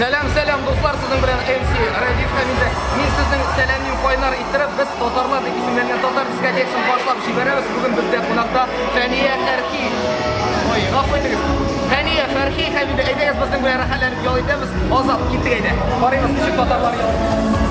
Сәлам, сәлам, дуслар, сезнең белән MC Радиф һәм инде мин сезнең сәламин кайнар иттереп, без татарлар дип исемләнгән татар дискотекасын башлап җибәрәбез. Бүген бездә кунакта Фәния Фәрхи. Ой, гафу итегез. Фәния Фәрхи һәм инде әйдәгез безнең белән рәхәтләнеп ял итәбез. Азат, киттек әйдә. Карыйбыз, ничек татарлар ял итә.